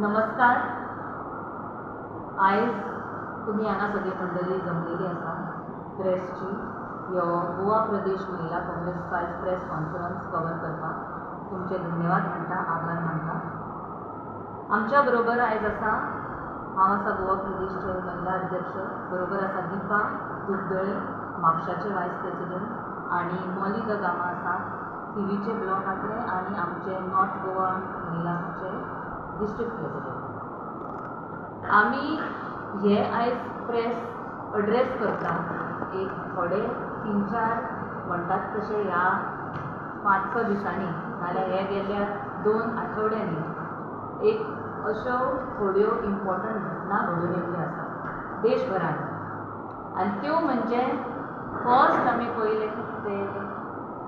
नमस्कार. आयज तुमी हांगा सगळी मंडळी जमलेली आसा प्रेसची ह्यो गोवा प्रदेश महिला काँग्रेस आयज प्रेस कॉन्फरन्स कवर करपाक तुमचे धन्यवाद म्हणटा, आभार मानता. आमच्या बरोबर आयज आसा, हांव आसा गोवा प्रदेशचे महिला अध्यक्ष, बरोबर आसा दीपा दुबदळे म्हापशाचे वायस प्रेसिडेंट आनी मॉली the Gama आसा थिवीचे ब्लॉक आसले आनी आमचे नॉर्थ गोवा महिलांचे डिस्ट्रिक्ट प्रेसिडेंट. आमी हे आयज प्रेस अड्रेस करता एक थोडे 3-4 म्हणटात तशें ह्या 5-6 दिसांनी नाल्यार हे गेल्या 2 आठवड्यांनी एक अश्यो थोड्यो इम्पॉर्टंट घटना घडून येयल्ल्यो आसा देशभरान. आनी त्यो म्हणजे फर्स्ट आमी पयले ते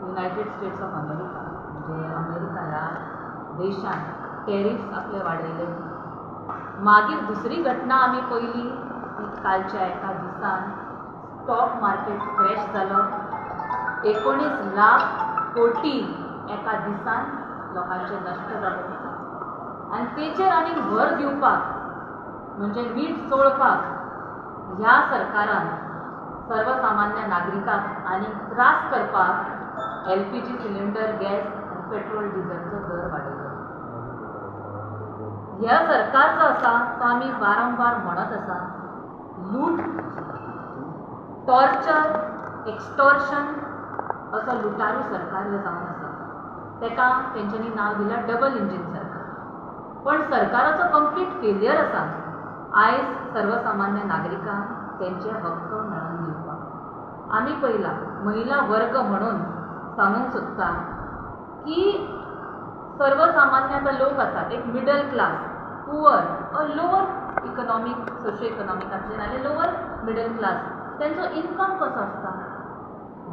युनायटेड स्टेट्स ऑफ अमेरिका, म्हणजे अमेरिका ह्या देशान टॅरिफ्स आपले वाडयले. मागीर दुसरी घटना आमी पयली कालच्या एका दिसान स्टॉक मार्केट क्रॅश जालो. 19 लाख कोटी एका दिसान लोकांचे नश्ट जाले. आनी तेचेर आनीक भर दिवपाक म्हणजे मीठ चोळपाक ह्या सरकारान सर्वसामान्य नागरिकांक आनी त्रास करपाक LPG cylinder, gas आनी पेट्रोल डिझलचो दर वाडयलो. ह्या सरकार जो आसा तो आमी वारंवार म्हणत आसा, लूट, टॉर्चर, एक्स्टॉर्शन असो लुटारू सरकार हें जावन आसा. तेका तेंच्यांनी नांव दिलां डबल इंजीन सरकार. पण सरकाराचो कंप्लीट फेलियर आसा आयज सर्वसामान्य नागरिकांक तेंचे हक्क मेळोवन दिवपाक. आमी पयला महिला वर्ग म्हणून सांगूंक सोदता की सर्वसामान्य आतां लोक आसात, एक middle class, poor or lower economic, socio इकॉनॉमिकांतले नाल्यार लोअर मिडल क्लास, तेंचो इनकम कसो आसता?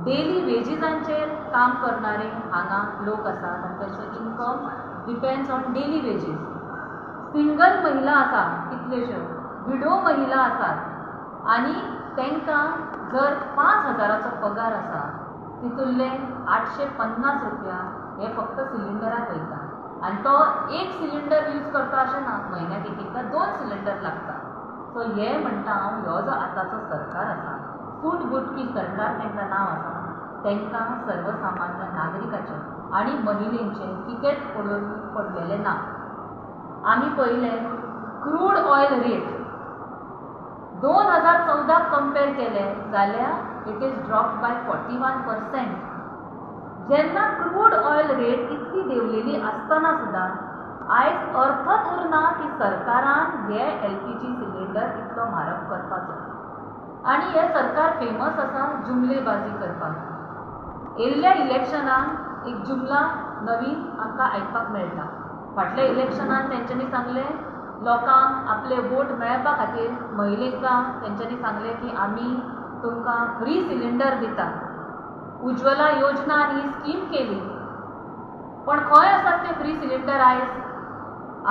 डेली वेजीसांचेर काम करणारे हांगा लोक आसात आनी तेंचो income depends on daily wages. Single महिला आसा कितल्योश्यो, विडो महिला आसात आनी तांकां जर 5,000चो पगार आसा तितूंतले 850 रुपया हे फक्त सिलिंडराक वयता. आनी तो एक सिलिंडर यूज करता अशें ना, म्हयन्याक एक एकदां 2 सिलिंडर लागता. सो हे म्हणटा हांव, ह्यो जो आतांचो सरकार आसा, सूट बुटकी सरकार तांकां नांव आसा, तांकां सर्वसामान्य नागरिकाचें आनी महिलेंचें कितेंच पडलेलें ना. आमी पयलें क्रूड ऑयल रेट 2014 कंपेर केले जाल्यार it is drop by 41%. जेन्ना क्रूड ऑयल रेट इतली देंवलेली आसतना सुद्दां आयज अर्थच उरना की सरकारान हे LPG cylinder इतलो म्हारग करपाचो. आनी हें सरकार फेमस आसा जुमलेबाजी करपाक. येयल्ल्या इलेक्शनान एक जुमला नवीन आमकां आयकपाक मेळटा. फाटल्या इलेक्शनान तेंच्यांनी सांगलें लोकांक आपले वोट मेळपा खातीर महिलेंकां तेंच्यांनी सांगलें की आमी तुमकां फ्री सिलिंडर दिता. उज्ज्वला योजना आनी ही स्कीम केली, पण खंय आसात ते फ्री सिलिंडर आयज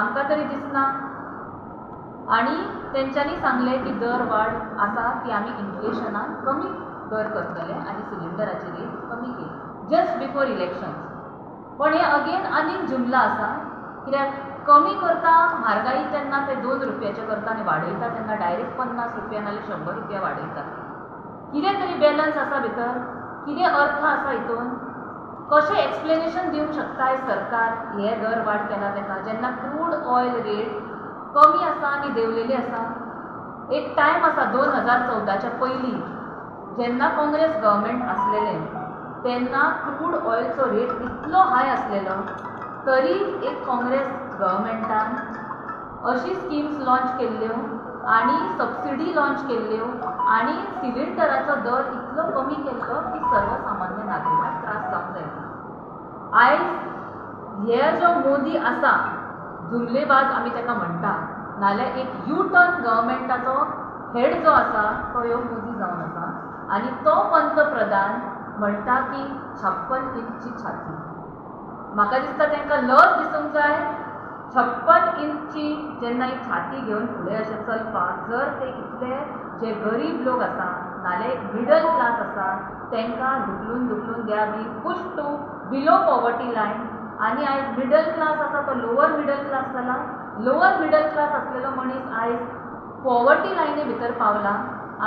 आमकां तरी दिसना. आनी तेंच्यांनी सांगलें की दर वाड आसा ती आमी इन्फ्लेशनान कमी दर करतले आनी सिलिंडराची रेट कमी केली जस्ट बिफोर इलेक्शन्स. पण हे अगेन आनीक जुमला आसा, कित्याक कमी करता म्हारगाई तेन्ना ते 2 रुपयाचे करता आनी वाडयता तेन्ना डायरेक्ट 50 रुपया नाल्यार 100 रुपया वाडयता. कितें तरी बॅलन्स आसा भितर, कितें अर्थ आसा हितून, कशें एक्सप्लेनेशन दिवंक शकता सरकार हे दर वाड केला तेका, जेन्ना क्रूड ऑयल रेट कमी आसा आनी देंवलेली आसा. एक टायम आसा 2014च्या पयलीं जेन्ना काँग्रेस गव्हर्मेंट आसलेलें तेन्ना क्रूड ऑयलचो रेट इतलो हाय आसलेलो तरी एक काँग्रेस गव्हर्मेंटान अशी स्किम्स लॉन्च केल्ल्यो आनी सबसिडी लॉन्च केल्ल्यो आनी सिलिंडराचो दर इतलो कमी केल्लो की सर्वसामान्य नागरिकांक त्रास जावंक जायना. आयज हे जो मोदी आसा जुमलेबाज आमी ताका म्हणटा, नाल्यार एक यू टर्न गव्हर्मेंटाचो हेड जो आसा तो ह्यो मोदी जावन आसा. आनी तो पंतप्रधान म्हणटा की 56 इंची छाती. म्हाका दिसता तांकां लज दिसूंक जाय. 56 इंची जेन्ना ही छाती घेवन फुडें अशें चलपाक जर ते इतले जे गरीब लोक आसा नाल्यार मिडल क्लास आसा तांकां धुकलून धुकलून they are being push to below poverty line. आनी आयज मिडल क्लास आसा तो लोअर मिडल क्लास जाला. लोअर मिडल क्लास आसलेलो मनीस आयज पॉवर्टी लायनी भितर पावला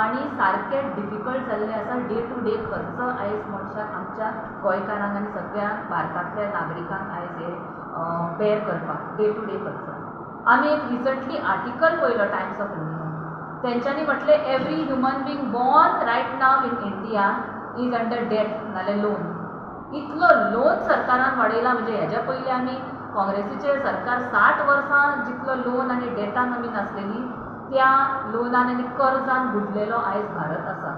आनी सारकें डिफिकल्ट जाल्लें आसा डे टू डे खर्च आयज मनशाक, आमच्या गोंयकारांक आनी सगळ्या भारतांतल्या नागरिकांक आयज हे बेर करपाक डे टू डे खर्च. आमी एक रिसंटली आर्टिकल पळयलो टायम्स ऑफ इंडिया, तेंच्यांनी म्हटलें every human being born right now in India is under debt नाल्यार लोन. इतलो लोन सरकारान वाडयला, म्हणजे हेज्या पयलीं आमी काँग्रेसीचें सरकार 60 वर्सां जितलो लोन आनी डेटान आमी नासलेली त्या लोनान आनी कर्जान बुडलेलो आयज भारत आसा.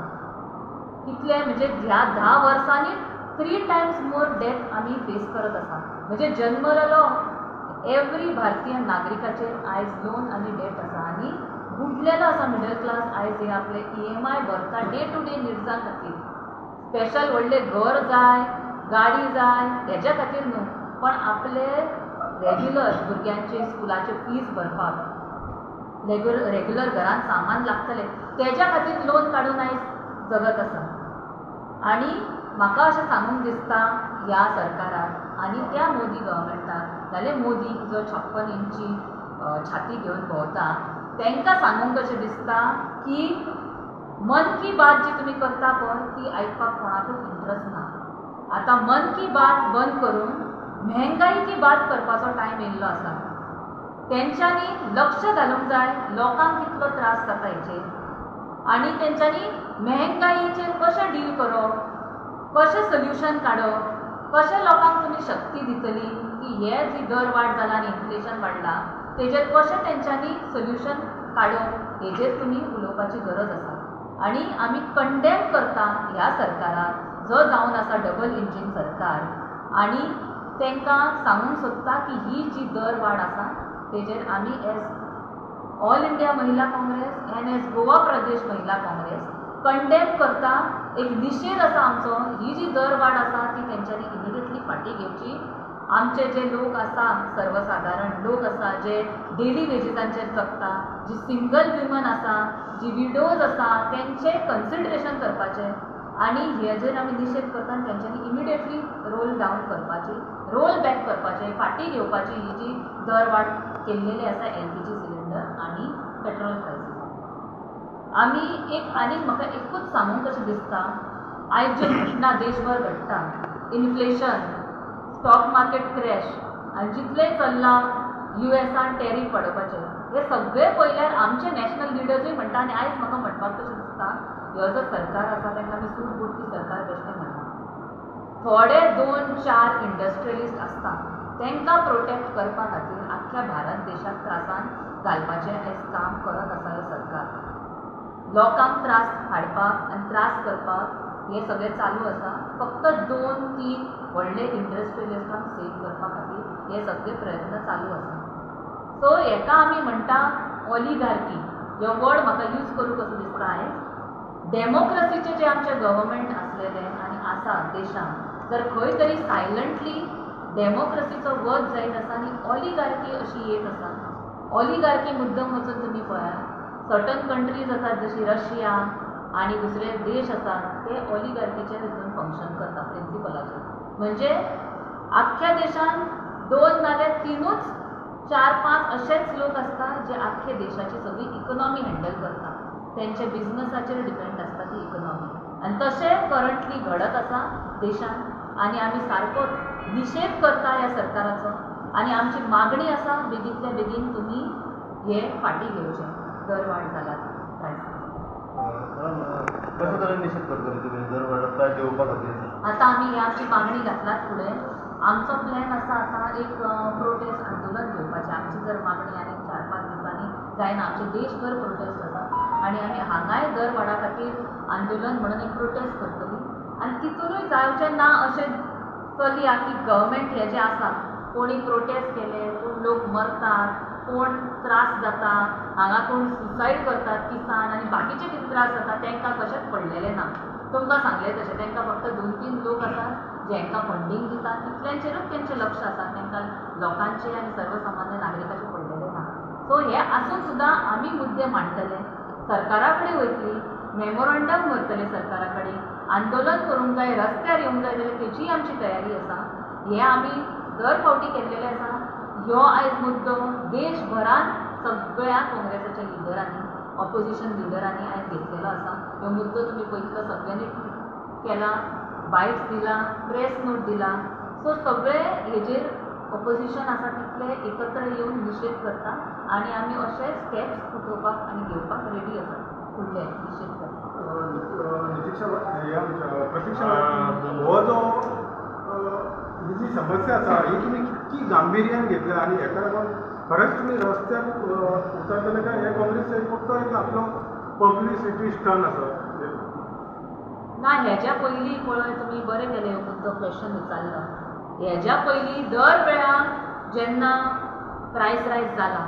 कितले म्हणजे ह्या 10 वर्सांनी 3 टायम्स मोर डेट आमी फेस करत आसा. म्हणजे जन्मलेलो एवरी भारतीय नागरिकाचेर आयज लोन आनी डेट आसा आनी बुडलेलो आसा मिडल क्लास आयज हे आपले EMI भरता डे टू डे निड्सां खातीर. स्पेशल व्हडलें घर जाय, गाडी जाय हेज्या खातीर न्हू, पण आपले रेग्युलर भुरग्यांचे स्कुलाचे फीज भरपाक, रेग्युलर घरांत सामान लागतलें तेज्या खातीर लोन काडून आयज जगत आसा. आनी म्हाका अशें सांगूंक दिसता ह्या सरकाराक आनी त्या मोदी गव्हर्मेंटाक, जाल्यार मोदी जो 56 इंची छाती घेवन भोंवता तांकां सांगूंक अशें दिसता की मन की बात जी तुमी करता पळय ती आयकपाक कोणाकूच इंट्रस्ट ना. आतां मन की बात बंद करून महंगाई की बात करपाचो टायम येयल्लो आसा. तेंच्यांनी लक्ष घालूंक जाय लोकांक कितलो त्रास जाता हेचेर आनी तेंच्यांनी महंगाईचेर कशें डील करप, कशें सोल्युशन काडप, कशें लोकांक तुमी शक्ती दितली की हे जी दर वाड जाला आनी इन्फ्लेशन वाडला तेजेर कशें तेंच्यांनी सोल्युशन काडप हेजेर तुमी उलोवपाची गरज आसा. आनी आमी कंडेम करता ह्या सरकाराक जो जावन आसा डबल इंजीन सरकार, आनी तांकां सांगूंक सोदता की ही जी दर वाड आसा तेजेर आमी as all India Mahila Congress and as Goa Pradesh Mahila Congress condemn करता. एक निशेध आसा आमचो, ही जी दर वाड आसा ती तेंच्यांनी इमिडिएटली फाटीं घेवची. आमचे जे लोक आसा, सर्वसादारण लोक आसा जे डेली वेजीसांचेर जगता, जी सिंगल विमन आसा, जी विडोज आसा, तेंचें कन्सिडरेशन करपाचें आनी हेजेर आमी निशेध करता आनी तेंच्यांनी इमिडिएटली रोल डावन करपाची, रोल बॅक करपाचें, फाटीं घेवपाची ही जी दर वाड केल्लेली आसा LPG cylinder आनी पेट्रोल प्रायसीस. आमी एक आनीक म्हाका एकूच सांगूंक कशें दिसता, आयज ज्यो घटना देशभर घडटा, इन्फ्लेशन, स्टॉक मार्केट क्रॅश आनी जितलें चल्लां युएसान टॅरीफ वाडोवपाचें, हे सगळें पळयल्यार आमचे नॅशनल लिडर्सूय म्हणटा. आनी आयज म्हाका म्हणपाक कशें दिसता ह्यो जो सरकार आसा तांकां आमी सूट बूट की सरकार बेश्टें म्हणटा. थोडे 2-4 इंडस्ट्रियलिस्ट आसता तांकां प्रोटेक्ट करपा खातीर आख्ख्या भारत देशाक त्रासान घालपाचें आयज काम करत आसा हें सरकार. लोकांक त्रास हाडपाक आनी त्रास करपाक हें सगळें चालू आसा. फक्त 2-3 व्हडले इंडस्ट्रियलिस्टांक सेव करपा खातीर हे सगळे प्रयत्न चालू आसा. सो हेका आमी म्हणटा ऑलिगार्की. हो वर्ड म्हाका यूज करूं कसो दिसता आयज. डेमोक्रसीचें जें आमचें गव्हर्मेंट आसलेलें आनी आसा देशांत, जर खंय तरी सायलंटली डेमोक्रसीचो वध जायत आसा आनी ऑलिगार्की अशी येत आसा. ऑलिगार्की मुद्दम वचून तुमी पळयात, सर्टन कंट्रीज आसात जशी रशिया आनी दुसरे देश आसात ते ऑलिगार्कीच्या हितून फंक्शन करता प्रिंसिपलाचेर. म्हणजे आख्ख्या देशान 2 नाल्यार 3च 4-5 अशेच लोक आसता जे आख्खे देशाची सगळी इकॉनॉमी हँडल करता, तेंच्या बिजनसाचेर डिपेंड आसता ती इकॉनॉमी. आनी तशें करंटली घडत आसा देशान आनी आमी सारको निशेध करता ह्या सरकाराचो आनी आमची मागणी आसा बेगींतल्या बेगीन तुमी हे फाटीं घेवचें दरवाड जाला ती प्रायस. कशे तरेन निशेध करतले तुमी दरवाड प्रायस देंवोवपा खातीर? आतां आमी ही आमची मागणी घातलात फुडें. आमचो प्लॅन आसा आतां एक प्रोटेस्ट आंदोलन घेवपाचें. आमची जर मागणी आनी 4-5 दिसांनी जायना, आमचे देशभर प्रोटेस्ट आसा आनी आमी हांगाय दरवाडा खातीर आंदोलन म्हणून एक प्रोटेस्ट करतली. आनी तितूनूय जावचें ना अशें चलया की गव्हर्मेंट हें जें आसा, कोणी प्रोटेस्ट केले, कोण लोक मरतात, कोण त्रास जाता, हांगा कोण सुसायड करतात किसान आनी बाकीचे कितें त्रास जाता तांकां कशेंच पडलेलें ना. तुमकां सांगलें तशें तांकां फक्त 2-3 लोक आसात जेंकां फंडींग दितात तितल्यांचेरूच तेंचें लक्ष आसा, तांकां लोकांचें आनी सर्वसामान्य नागरिकाचें पडलेलें ना. सो हें आसून सुद्दां आमी मुद्दे मांडटले, सरकारा कडेन वयतली, मेमोरंडम व्हरतले सरकारा कडेन, आंदोलन करूंक जाय, रस्त्यार येवंक जाय जाल्यार तेचीय आमची तयारी आसा. हें आमी दर फावटी केल्लेले आसा. ह्यो आयज मुद्दो देशभरान सगळ्या काँग्रेसाच्या लिडरांनी, ऑपोजिशन लिडरांनी आयज घेतलेलो आसा. ह्यो मुद्दो तुमी पळयतलो, सगळ्यांनी केला, बायट्स दिला, प्रेस नोट दिला. सो सगळे हेजेर ऑपोजिशन आसा तितले एकत्र येवन निशेध करता आनी आमी अशे स्टेप्स उठोवपाक आनी घेवपाक रेडी आसा फुडले निशेध करपाक. प्रतीक्षा, हो जो ही जी समस्या आसा ही तुमी कितकी गांभिर्यान घेतल्या आनी हेका लागून खरेंच तुमी रस्त्यार उतरतले काय हे काँग्रेस एक फक्त एक आपलो पब्लिसिटी स्टंट आसा? ना, हेज्या पयलीं पळय तुमी बरें केलें मुद्दो क्वेश्चन विचारलो. हेज्या पयलीं दर वेळा जेन्ना प्रायस रायज जाला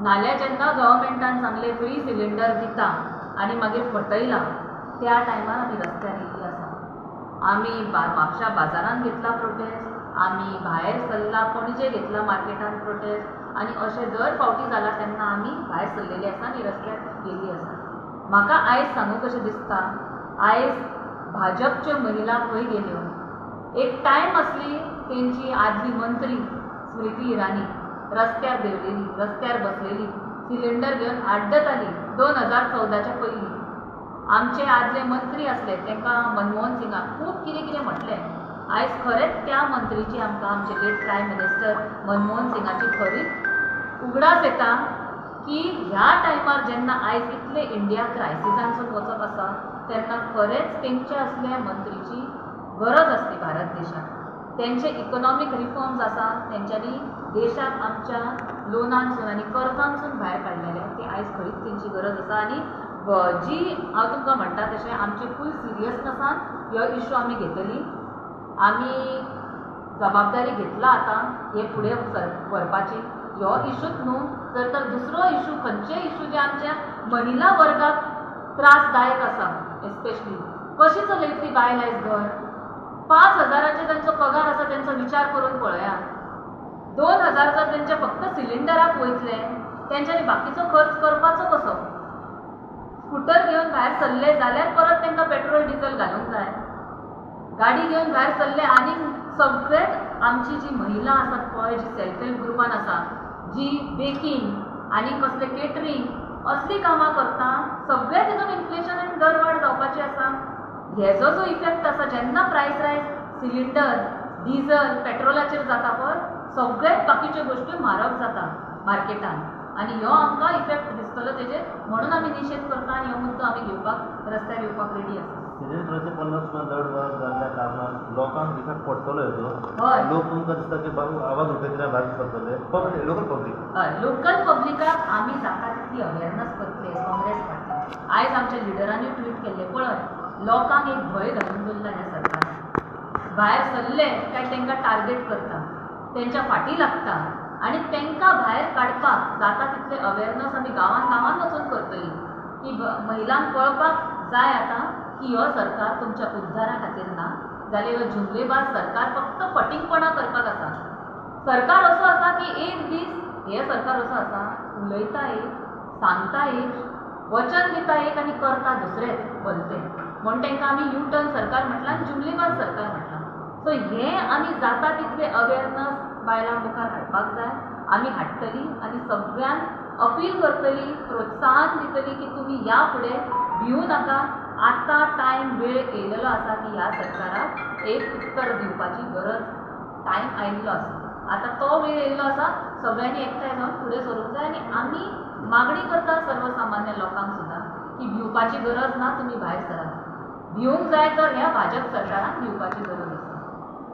नाल्यार जेन्ना गव्हर्मेंटान सांगलें फ्री सिलिंडर दिता आनी मागीर फटयला, त्या टायमार आमी रस्त्यार येयल्ली आसा. आमी म्हापशा बाजारान घेतला प्रोटेस्ट, आमी भायर सरला पणजे घेतला मार्केटान प्रोटेस्ट, आनी अशें दर फावटी जाला तेन्ना आमी भायर सरलेली आसा आनी रस्त्यार गेल्ली आसा. म्हाका आयज सांगू कशें दिसता, आयज भाजपच्यो महिला खंय गेल्यो? एक टायम आसली तेंची आदली मंत्री स्मृती इराणी रस्त्यार देंवलेली, रस्त्यार बसलेली, सिलिंडर घेवन आड्डताली 2014च्या पयलीं. आमचे आदले मंत्री आसले तांकां मनमोहन सिंगाक खूब कितें कितें म्हटलें. आयज खरेंच त्या मंत्रीची आमकां, आमचे लेट प्रायम मिनिस्टर मनमोहन सिंगाची खरीच उगडास येता की ह्या टायमार जेन्ना आयज इतले इंडिया क्रायसिसांसून वचप आसा तेन्ना खरेंच तेंचे असल्या मंत्रीची गरज आसली भारत देशाक. तेंचे इकॉनॉमीक रिफॉर्म्स आसा तेंच्यांनी देशाक आमच्या लोनांसून आनी कर्जांसून भायर काडलेले, ते आयज खरीच तेंची गरज आसा. आनी जी हांव तुमकां म्हणटा तशें आमचे फूल सिरियसनसान ह्यो इशू आमी घेतली, आमी जबाबदारी घेतला आतां हे फुडें व्हरपाची. ह्यो इशूच न्हू तर दुसरो इशू, खंयचे इशू जे आमच्या महिला वर्गाक त्रासदायक आसा, एस्पेशली कशी चलयतली बायल आयज घर? 5,000 तांचो पगार आसा, तेंचो विचार करून पळया. 2,000 जर तेंच्या फक्त सिलिंडराक वयतले, तेंच्यांनी बाकीचो खर्च करपाचो कसो? स्कुटर घेवन भायर सरले जाल्यार परत तांकां पेट्रोल डिझल घालूंक जाय, गाडी घेवन भायर सरले. आनी सगळेच आमची जी महिला आसात पळय, जी सेल्फ हेल्प ग्रुपान आसा, जी बेकींग आनी कसले केटरींग असली कामां करता, सगळें तितून इन्फ्लेशन आनी दरवाड जावपाची आसा. हेजो जो इफेक्ट आसा जेन्ना प्रायस रायज सिलिंडर डिझल पेट्रोलाचेर जाता पळय, सगळ्यात बाकीच्यो गोश्टी म्हारग जाता मार्केटान आनी ह्यो आमकां इफेक्ट दिसतलो तेजेर, म्हणून आमी निशेध करता आनी ह्यो मुद्दो आमी घेवपाक रस्त्यार येवपाक रेडी आसा. सिलिंडराचे 50 रुपया दर वाड जाल्ल्या कारणान लोकांक इफेक्ट पडटलो हेजो. लोक तुमकां दिसता की बाबू आवाज उठयतना भायर सरतले, पब्लीक, लोकल पब्लीक. हय, लोकल पब्लिकाक आमी जाता तितली अवेरनस करतले काँग्रेस पार्टी. आयज आमच्या लिडरांनी ट्वीट केल्लें पळय, लोकांक एक भंय घालून दवरला ह्या सरकारान. भायर सरले काय तांकां टार्गेट करता, तेंच्या फाटी लागता आनी तांकां भायर काडपाक जाता तितले अवेरनस आमी गांवान गांवान वचून करतली की महिलांक कळपाक जाय आतां की हो सरकार तुमच्या उद्धारा खातीर ना, जाल्यार ह्यो जुमलेबाज सरकार फक्त फटींगपणां करपाक आसा. सरकार असो आसा की एक दीस हें सरकार असो आसा, उलयता एक, सांगता एक, वचन दिता एक आनी करता दुसरेंच भलतें. म्हूण तांकां आमी यू टर्न सरकार म्हटलां आनी जुमलेबाज सरकार म्हटलां. सो हें आमी जाता तितलें अवेरनस बायलां मुखार हाडपाक जाय, आमी हाडटली आनी सगळ्यांक अपील करतली, प्रोत्साहन दितली की तुमी ह्या फुडें भिवू नाका. आतां टायम वेळ येयलेलो आसा की ह्या सरकाराक एक उत्तर दिवपाची गरज, टायम आयिल्लो आसा. आतां तो वेळ येयल्लो आसा, सगळ्यांनी एकठांय जावन फुडें सरूंक जाय आनी आमी मागणी करता सर्वसामान्य लोकांक सुद्दां की भिवपाची गरज ना, तुमी भायर सरात. भिवंक जाय तर ह्या भाजप सरकारान भिवपाची गरज आसा.